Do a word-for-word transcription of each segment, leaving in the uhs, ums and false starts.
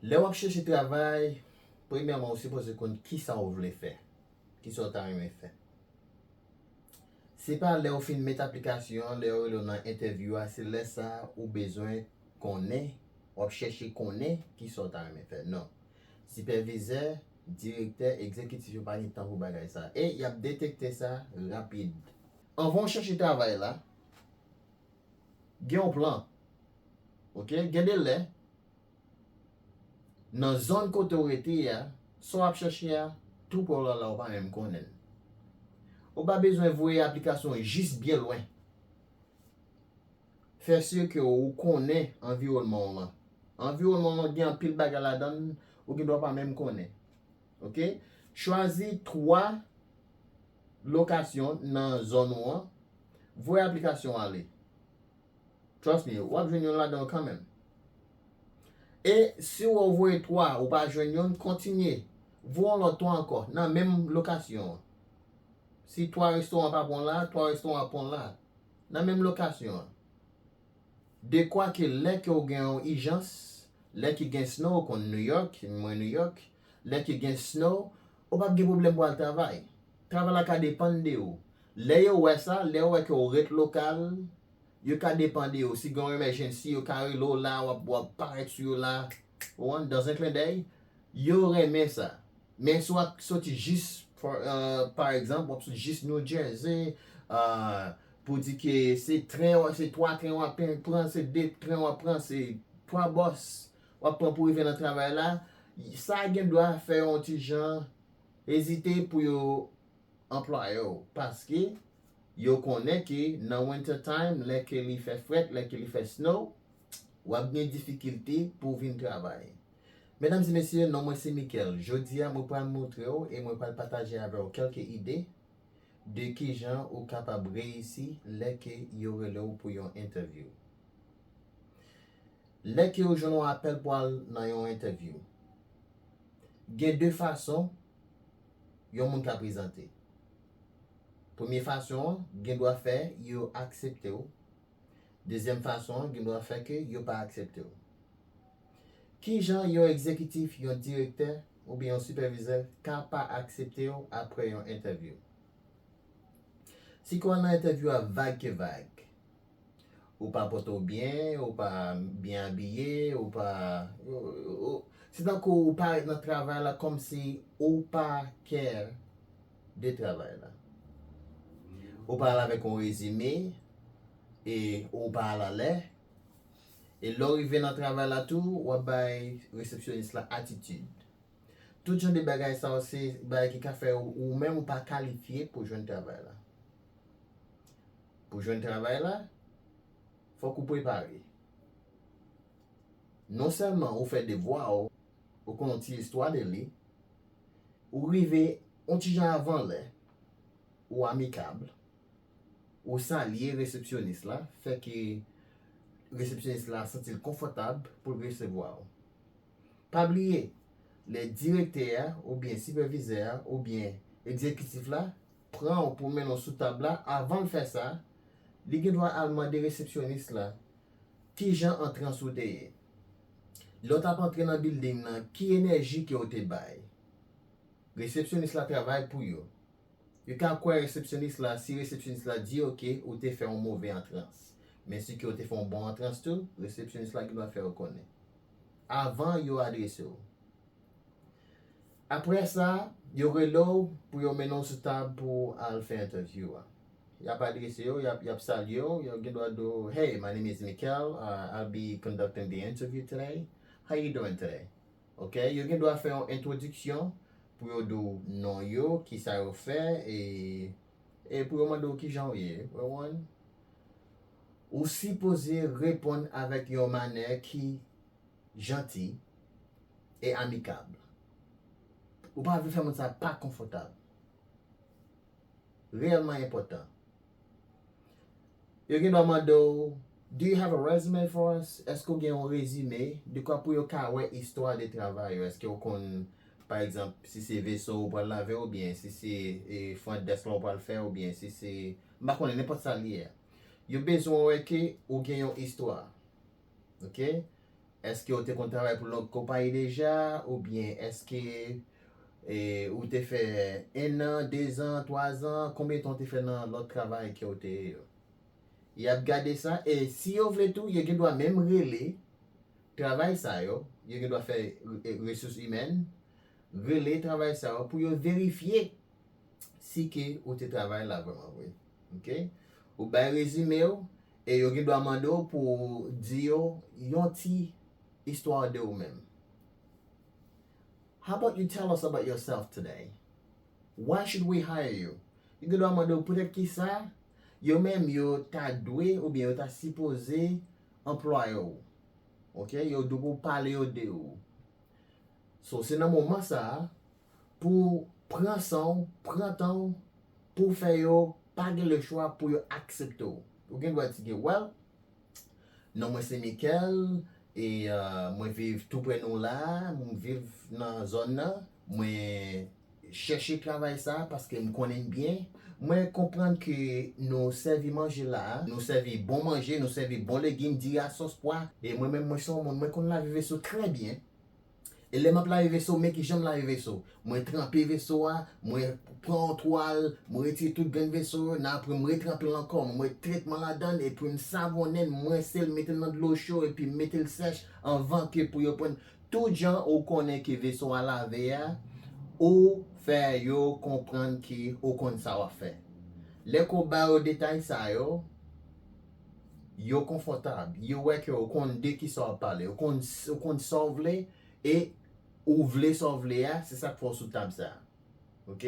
Lè w ap chèche travay, premyèman, ou sipoze konn kisa w vle fè. Kisa w ta renmen fè. Se pa lè w fin met aplikasyon an, lè yo rele w nan entèvyou a, se lè sa a ou bezwen konnen, w ap chèche konnen kisa w ta renmen fè. Non. Sipèvizè, direktè, egzekitif yo pa gen tan pou bagay sa. E y ap detekte sa rapid. Anvan w chèche travay la, gen yon plan. Oke? Gen de lè, nan zòn kote w rete a, sa w ap chèche a, tou prè w la la, ou pa menm konnen l. Ou pa bezwen voye aplikasyon jis byen lwen. Fè si ke ou konnen anviwònman w lan. Anviwònman w lan gen anpil bagay ladan l, ou gen dwa pa menm konnen. Oke? Chwazi twa lokasyon nan zòn ou an, voye aplikasyon ale. Trust me, w ap jwenn youn ladan yo kanmenm. E si w voye twa, ou pa jwenn youn, kontinye. Voye yon lòt twa ankò, nan menm lokasyon an. Si twa restoran pa pran w la, twa restoran ap pran w la. Nan menm lokasyon an. Dekwa ke lè ke w gen yon ijans, lè ki gen snow, ou konn New York, mwen New York, lè ki gen snow, ou p ap gen pwoblèm pou al travay. Travay la ka depann de ou. Lè yo wè sa, lè yo wè ke w ret lokal, yo ka depann de ou. Si gen yon emergency, yo ka rele w la, w ap, w ap parèt sou yo la. Ou konprann? Dans un clin d'œil, yo renmen sa. Men si w ap soti jis, for, uh, pa egzanp, w ap soti jis New Jersey, uh, pou di ke se tren, se twa tren w ap pran, se de tren w ap pran, se twa bòs w ap pran pou rive nan travay la, sa gen dwa fè yon ti jan ezite pou yo anplwaye w, paske yo konnen ke nan winter time, lè ke li fè frèt, lè ke li fè snow, w ap gen difikilte pou w vin travay. Medam e mesye, non mwen se Michael. Jodi a, mwen pral montre w e mwen pral pataje avè w kèlke ide de kijan ou kapab reyisi lè ke yo rele w pou yon entèvyou. Lè ke ou jwenn yon apèl pou al nan yon entèvyou, gen de fason yon moun ka prezante. Premye fason an, gen dwa fè yo aksepte w. Dezyèm fason an, gen dwa fè ke yo pa aksepte w. Kijan yon egzekitif, yon direktè oubyen yon sipèvizè ka pa aksepte w apre yon entèvyou? Si ke w al nan entèvyou a vag ke vag, ou pa pote w byen, ou pa byen abiye, ou pa, ou, ou, se tankou ou parèt nan travay la kòmsi ou pa care de travay la. Ou pa al avèk yon rezime, e ou pa al alè. E lè w rive nan travay la tou, w ap bay resepsyonis la atitid. Tout jan de bagay sa yo se bagay ki ka fè ou, ou menm ou pa kalifye pou jwenn travay la. Pou jwenn travay la, fòk ou prepare. Non sèlman ou fè devwa w, ou konn yon ti istwa de li, ou rive yon ti jan avan lè, ou amikab, ou salye resepsyonis la, fè ke resepsyonis la santi l konfòtab pou l resevwa w. Pa bliye, lè direktè a, oubyen sipèvizè a, oubyen egzekitif la pran w pou mennen w sou tab la, avan l fè sa, li gen dwa al mande resepsyonis la kijan an trans ou te ye. Lè w t ap antre nan bilding nan, ki enèji ke w te bay? Resepsyonis la travay pou yo. Yo ka kwè resepsyonis la, si resepsyonis la di, oke, ou te fè yon move antrans. Men si ke w te fè yon bon antrans tou, resepsyonis la gen dwa fè yo konnen. Avan yo adrese w. Apre sa, yo rele w pou yo mennen w sou tab pou al fè entèvyou a. Y ap adrese yo, y ap, y ap salye w, yo gen dwa di w, "Hey, my name is Mikel. Uh, I'll be conducting the interview today. How you doing today?" Ok? Yo gen dwa fè yon entwodiksyon pou yo di w non yo, kisa yo fè, e, e pou yo mande w kijan w ye. Ou konprann? Ou sipoze reponn avèk yon manyè ki janti e amikab. Ou pa vle fè moun sa pa konfòtab. Reyèlman enpòtan. Yo gen dwa mande w, "Do you have a resume for us?" Èske w gen yon rezime? Dekwa pou yo ka wè istwa de travay ou. Èske w konn, pa egzanp, si se veso ou pral lave oubyen si se, e, front desk lan ou pral fè oubyen si se, m pa konnen, nenpòt sa l ye a. Yo bezwen wè ke ou gen yon istwa. Ok? Èske ou te konn travay pou lòt konpayi deja? Oubyen èske e, ou te fè en an, dezan, twazan? Konbyen tan ou te fè nan lòt travay ke ou te ye yo? Y ap gade sa, e si yo vle tou, yo gen dwa menm rele travay sa yo, yo gen dwa fè e, resous imèn, rele travay sa yo pou yo verifye si ke ou te travay la vrèman vre. Ok? Ou bay rezime w, e yo gen dwa mande w pou w di yo yon ti istwa de ou menm. How about you tell us about yourself today? Why should we hire you? Yo gen dwa mande w poutèt ki sa yo menm yo ta dwe oubyen yo ta sipoze anplwaye w. Ok? Yo dwe pou pale yo de ou. So, se nan moman sa a pou w pran san w, pran tan w, pou w fè yo pa gen lechwa pou yo aksepte w. Ou gen dwa di ke, well, non mwen se Michael, e uh, mwen viv tou prè nou la, mwen viv nan zòn nan, mwen chèche travay sa paske m konnen l byen. Mwen konprann ke nou sèvi manje la, nou sèvi bon manje, nou sèvi bon legim, diri a sòs pwa, e mwen menm mwen se yon moun, mwen konn lave veso trè byen. E lè m ap lave veso, men kijan m lave veso. Mwen tranpe veso a, mwen pran yon twal, mwen retire tout grenn veso yo, nan apre m retranpe l ankò, mwen met tretman ladan l, epi m savonnen l, m rense l, m mete l nan dlo cho, epi m mete l sèch anvan ke pou yo pran. Tout jan ou konnen ke veso a lave a, ou fè yo konprann ke ou konn sa w ap fè. Lè ke w ba yo detay sa yo, yo konfòtab, yo wè ke ou konn de kisa w ap pale, ou konn, ou konn sa w vle, e ou vle sa w vle a, se sa k fè w sou tab sa. Ok?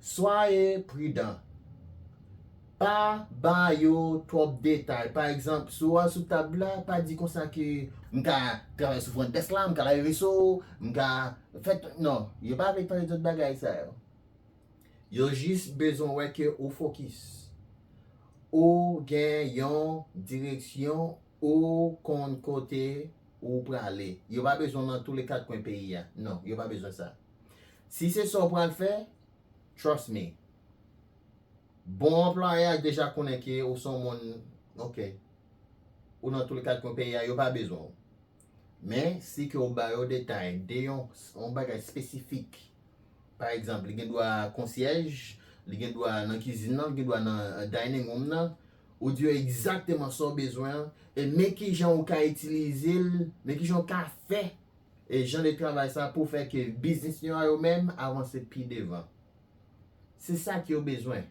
Swaye pridan. Pa ba yo twòp detay. Pa egzanp, si w al sou tab la, pa di konsa ke m ka travay sou front desk la, m ka lave veso, m ka fè, non, yo pa vle tande tout bagay sa yo. Yo jis bezwen wè ke ou fokis. Ou gen yon direksyon, ou konn kote ou prale. Yo pa bezwen w nan tou le kat kwen peyi a. Non, yo pa bezwen sa. Si se sa w pral fè, trust me. Bon anplwaye a deja konnen ke ou se yon moun, ok. Ou nan tou le kat kwen peyi a, yo pa bezwen w. Men, si ke w ba yo detay de yon, yon bagay espesifik, pa egzanp, li gen dwa konsyèj, li gen dwa nan kizin nan, li gen dwa nan dining room nan, ou di yo egzakteman sa w bezwen an, e men kijan ou ka itilize l, men kijan ou ka fè e jan de travay sa pou fè ke biznis yo a yo menm avanse pi devan. Se sa ke yo bezwen.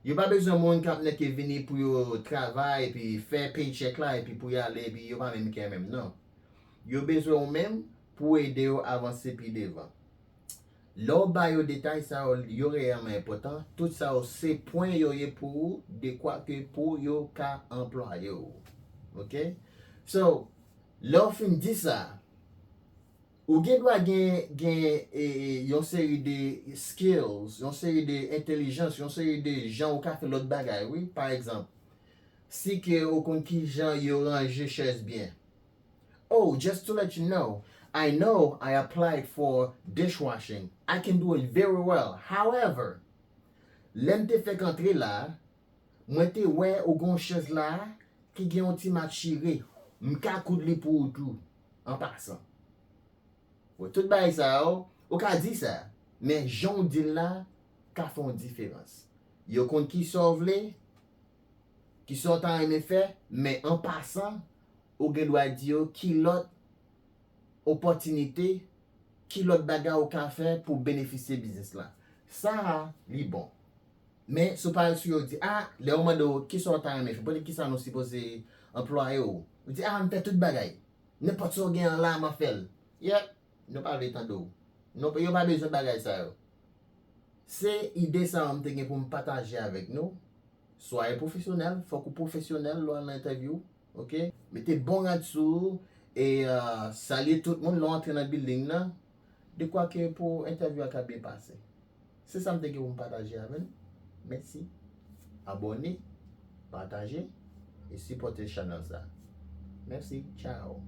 Yo pa bezwen moun k ap nèke vini pou yo travay epi fè paycheck la epi pou y ale epi yo pa menm kè menm, non. Yo bezwen ou menm pou w ede yo avanse pi devan. Lè w ba yo detay sa yo, yo reyèlman enpòtan, tout sa yo se pwen yo ye pou ou, dekwa ke pou yo ka anplwaye w. Ok? So, lè w fin di sa, ou gen dwa gen, gen e, e, yon seri de skills, yon seri de entèlijans, yon seri de jan ou ka fè lòt bagay, wi. Pa egzanp, si ke ou konn kijan yo ranje chèz byen. Oh, just to let you know, I know I applied for dishwashing. I can do it very well. However, lè m te fèk antre la, mwen te wè ou gen yon chèz la ki gen yon ti mak chire. M ka koud li pou ou tou, an pasan. Bon, tout bagay sa yo, ou ka di sa, men jan w di l la ka fè yon diferans. Yo konn kisa w vle, kisa w ta renmen fè, men an pasan, ou gen dwa di yo ki lòt opòtinite, ki lòt bagay ou ka fè pou benefisye biznis la. Sa a, li bon. Men, si w pa al sou yo, di, a, lè yo mande w, kisa w ta renmen fè, poutèt kisa nou sipoze anplwaye w? Ou di, a, m fè tout bagay. Nenpòt sa w gen an la, m ap fè l. Yep, nou pa vle tande w. Nou, yo pa bezwen bagay sa yo. Se ide sa yo m te gen pou m pataje avèk nou. Swaye pwofesyonèl, fòk ou pwofesyonèl lè w al nan entèvyou, ok? Mete bon rad sou ou, e, uh, salye tout moun lè w antre nan building nan, dekwa ke pou entèvyou a ka byen pase. Se sa m te gen pou m pataje avè n. Mèsi. Abòne, pataje, e sipòte chanèl sa. Mèsi. Ciao.